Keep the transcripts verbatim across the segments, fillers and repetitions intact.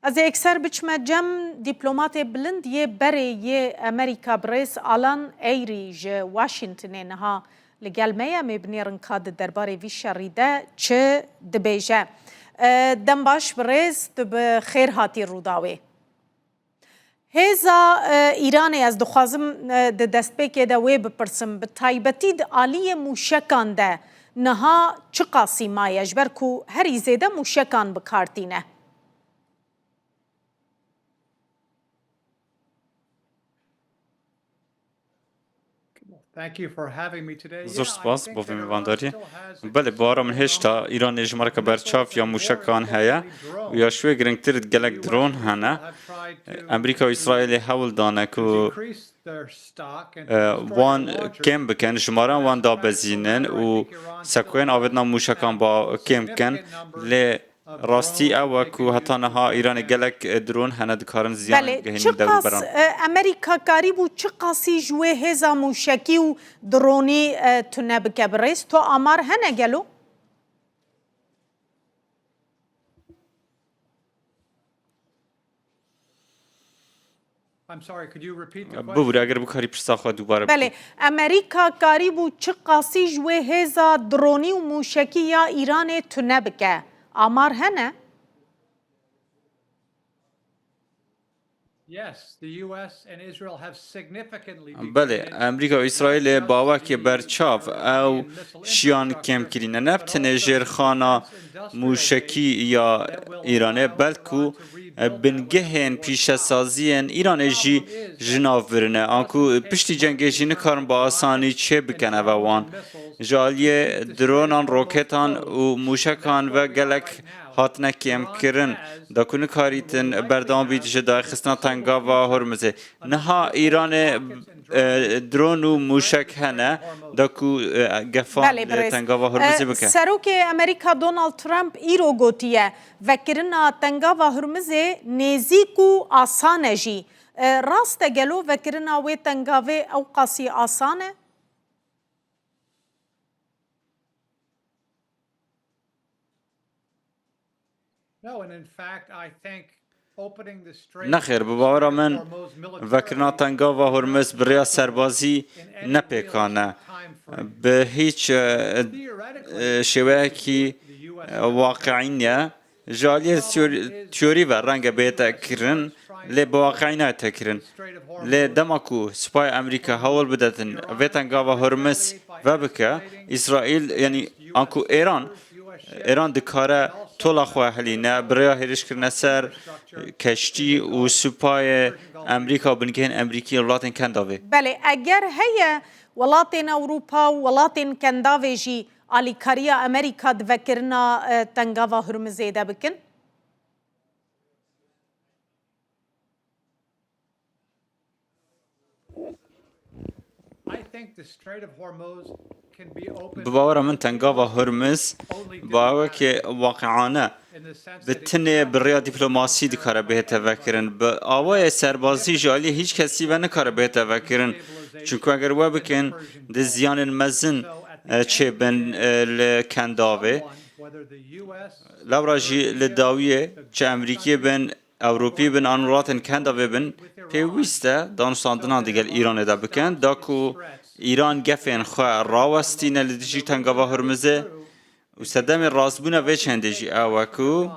Ez ê ekser biçime cem dîplomatê bilind yê berê yê Amerîka birêz Alan Eyri ji Washingtonê niha li gel me ye. Em ê binêrin ka di derbarê vî şerî de çi dibêje. E, dem baş birêz, tu bi xêr hatî Rûdawê. Hêza, e, Îranê ez dixwazim, e, di destpêkê de wê bipirsim, bi taybetî di aliyê mûşekan de niha çiqasî maye, ji ber ku herî zêde mûşekan bi kar tîne? Thank you for having me today. Zor spas bo vê mêvandariyê. Belê, bawera min hêşta Îranê ji me re ke berçav ya mûşekan heye û ya şûyê girîngtir gelek dron hene. Amerîka û Îsraîlê hewl dane ku, e, wan kêm bikin, jimaran wan dabezînin û sekoyên avêtina mûşekan ba kêm bikin. Lê rastî ew e ku heta niha Îranê gelek, e, dron hene dikarin ziyan Belê, gihînin çiqas, dewrberan. E, Amerîka karîbû çiqasî ji wê hêza mûşekî û dronî, e, tune bike birêz? To amar hene gelo? I'm sorry, could you repeat the Bibûre, question? Eger bikarî pirsa xwe dubare bikî. Belê, Amerîka karîbû çiqasî ji wê hêza dronî û mûşekî ya Îranê tune bike? Amar hene? Yes, the U S and Israel have significantly Belê, begun Amerîka û Îsraîlê bawekê berçav ew şiyan kêm kirîne. Ne bi tenê jêrxana mûşekî ya Îranê, belku bingehên pîşesaziyên Îranê jî ji nav birine. Anku piştî cengê jî nikarin bi asanî çê bikin eve wan. Ji aliyê dronan, roketan û mûşekan ve gelek hatine kêmkirin, da ku nikarîtin berdewam bît ji daxistina tengava Hormizê. Niha Îranê, e, dron û mûşek hene, da ku, e, gefan Belê, li birêz. tengava Hormizê E, bike. Serokê Amerîka Donald Trump îro gotiye, vekirina tengava Hormizê nêzîk û asan e jî. E, rast e gelo vekirina wê tengavê ew qasî asan e? No, and in fact, I think opening the Strait Nexêr, bi bawera min, vekirina tengava Hormuz bi rêya serbazî ne pêkan e. Bi hîç, e, e, şêweyekî, e, waqiî niye. Ji aliyê teori-, teorî ve renge bête kirin, lê bi waqiî nayête kirin. Lê dema ku Sipayê Amerîka hewl bidetin vê tengava Hormuz vebike, Îsraîl, yanî anku Êran, Êran dikare tola xwe helîne, bi rêya hêrişkirine ser keştî û supayê Amerîka û bingehên Amerîkî li welatên Kendavê. Belê, eger heye welatên Ewropa û welatên Kendavê jî alîkariya Amerîka di vekirina, e, tengava Hurmizê de bikin? I think the Strait of Hormuz can be opened Bi bawera min tengava Hurmiz only bawekê waqiane bi tinê bi rêya dîplomasî dikare bihête vekirin. Bi awayê serbazî ji alî hîç kesî ve nikare bihête vekirin. Çunku eger we bikin, di ziyanên mezin, e, çêbin, e, li Kendavê. Lewra jî li dawiyê çi Emerîkiyê bin, Ewropî bin an welatên Kendavê bin, pêwîst e danûstandinan digel Îranê de bikin, da ku Îran gefên xwe rawestîne li dijî tengava Hurmizê û sedemê rastbûna vê çendê jî ew e ku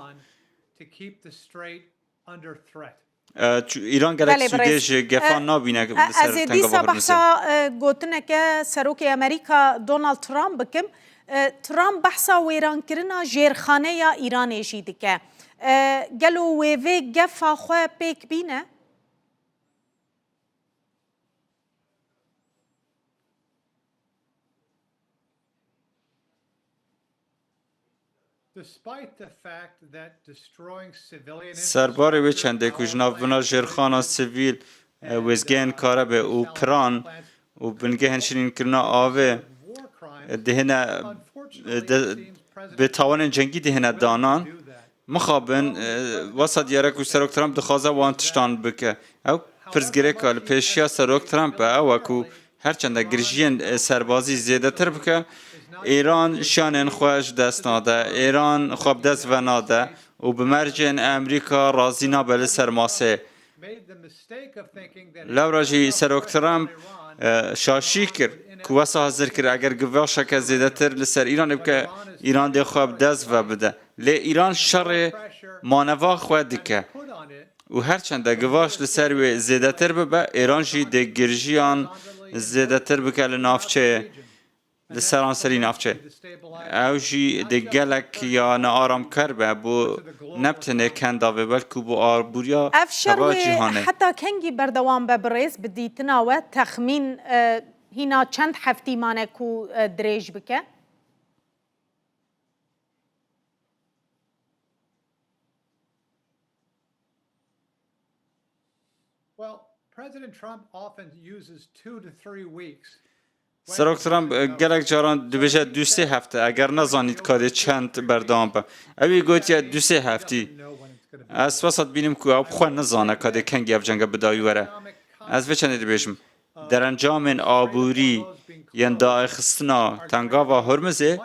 E, çu-, Îran gelek Belê, sûdê birêz. ji gefan E, nabîne e, li ser ez ê tengava dîsa Hurmizê. behsa, e, gotineke Serokê Amerîka Donald Trump bikim. E, Trump behsa wêrankirina jêrxaneya Îranê jî dike. E, gelo wê vê gefa xwe pêk bîne? Serbarê wê çendê ku ji nav bina jêrxana sivîl, e, wêzgehên karebê û piran û bingehên şirînkirina avê, e, dihêne, e, de, bi tawanên cengî dihêne danan. Mixabin, e, wesa diyar e ku Serok Trump dixwaze wan tiştan bike. Ew pirsgirêka li pêşiya Serok Trump e, ew e ku her çende girjiyên, e, serbazî zêdetir bike, Îran şanên xwe ji dest nade, Îran xwe bi dest venade û bi mercên Amerîka razî nabe li ser masê. Lewra jî Serok Trump, e, şaşî kir ku wesa hazir kir eger givaşeke zêdetir li ser Îranê bike, Îran dê xwe bi dest ve bide. Lê Îran şerê maneva xwe dike. Û her çende givaş li ser wê zêdetir bibe, Îran jî dê girjiyan zêdetir bike li navçeyê, li seranserî navçeyê. Ew jî dê gelek ya nearamkar be bo ne bi tenê kenda vê, belkû bo aboriya Ev şer teva wê cîhanê. Heta kengî berdewam be birêz, bi dîtina we texmîn, e, hîna çend heftî mane ku, e, dirêj bike? Well, President Trump often uses two to three weeks. Serok Trump, e, gelek caran dibêje du sê hefte, eger nezanît ka dê çend berdewam be. Ew ê gotiye du sê heftî. Ez wesa dibînim ku ew bi xwe nizane ka dê kengî ev cenge bi dawî were. Ez vê çendê dibêjim. Derencamên aborî yên daxistina Tengava Hormizê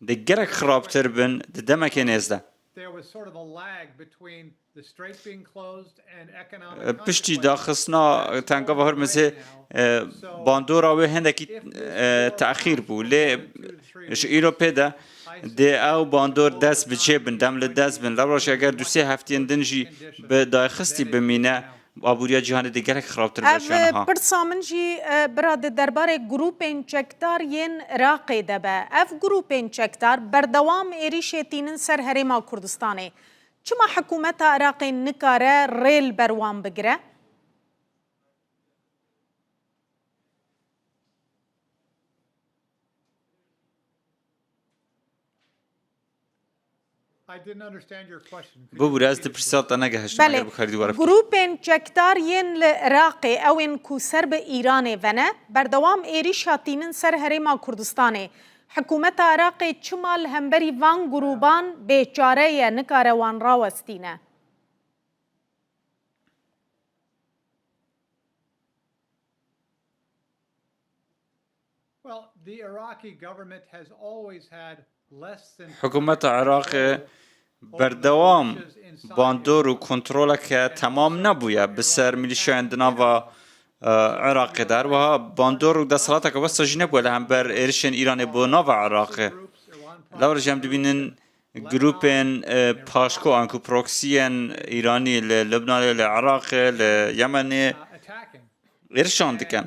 dê gelek xirabtir bin di demekê nêz de. There was sort of a lag between the strait being closed and economic E, piştî consequences. Daxistina Tengava Hormizê, e, bandora wê hindekî, e, texîr bû. Lê ji îro pê de dê ew bandor dest bi cê bin, dem li dest bin. Lewra jî eger du sê heftiyên din jî bi daxistî bimîne, aboriya cîhanê dê gelek xirabtir be Ev, ji ya niha. Pirsa min jî, e, bira di derbarê grûpên çekdar yên Iraqê de be. Ev grûpên çekdar berdewam êrîşê tînin ser Herêma Kurdistanê. Çima hikûmeta Iraqê nikare rê li ber wan bigire? I didn't understand your question. Could you Bibûre, ez repeat di it, pirsa please? Te negehiştim, Belê, eger bikarî dûbare bikî. Grûpên çekdar yên li Iraqê, ew ên ku ser bi Îranê ve ne, berdewam êrîşa tînin ser Herêma Kurdistanê. Hikûmeta Iraqê çima li hemberî van grûban bêçare ye, nikare wan rawestîne? Well, the Iraqi government has always had less than Hikûmeta Iraqê berdewam bandor û kontroleke temam nebûye bi ser milîşyayên di nava, e, Iraqê de. Her wiha bandor û desthilateke wesa jî nebûye li hember êrişên Îranê bo nava Iraqê. Lewra jî em dibînin grûpên, e, paşko an ku proksiyên Îranî li Libnanê, li Iraqê, li Yemenê êrişan dikin.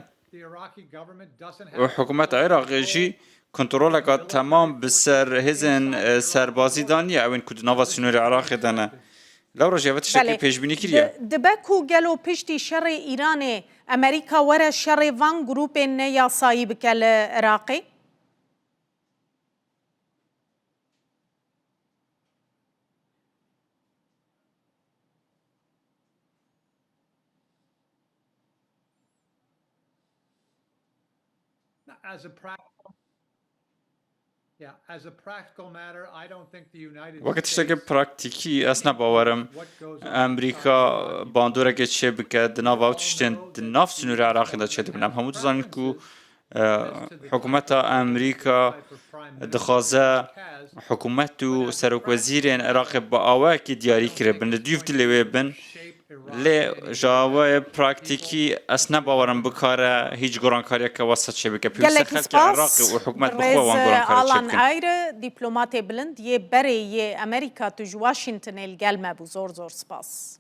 Û hikûmeta Iraqê jî kontroleka temam bi ser hêzên, e, serbazî de niye, ew ên ku di nava sînorê Iraqê de ne. Lewra jî ev tiştekî Belê. Pêşbînî kiriye. Di-, dibe ku gelo piştî şerê Îranê Amerîka were şerê van grûpên neyasayî bike li Iraqê? As a practical, yeah, as a practical matter, I don't think the United Weke tiştekê States praktîkî ez ne bawerim what goes on Amerîka bandoreke çê bike di nava ew tiştên di nav sînorê Iraqê de çêdibin. Em hemû dizanin ku, e, hikûmeta Amerîka dixwaze hikûmet û serokwezîrên Iraqê bi awayekî diyarî kiribin, li dûv dilê wê bin. Lê ji awayê praktîkî ez ne bawerim bikare hîç gorankariyeke wesa çêbike. Pêwîst e Gelek xelkê spas. Iraqê û hikûmet bi xwe wan Birêz gorankarî Alan çêbikin. Ayre, dîplomatê bilind yê berê yê Amerîka, tu ji Washingtonê li gel me bû. Zor zor spas.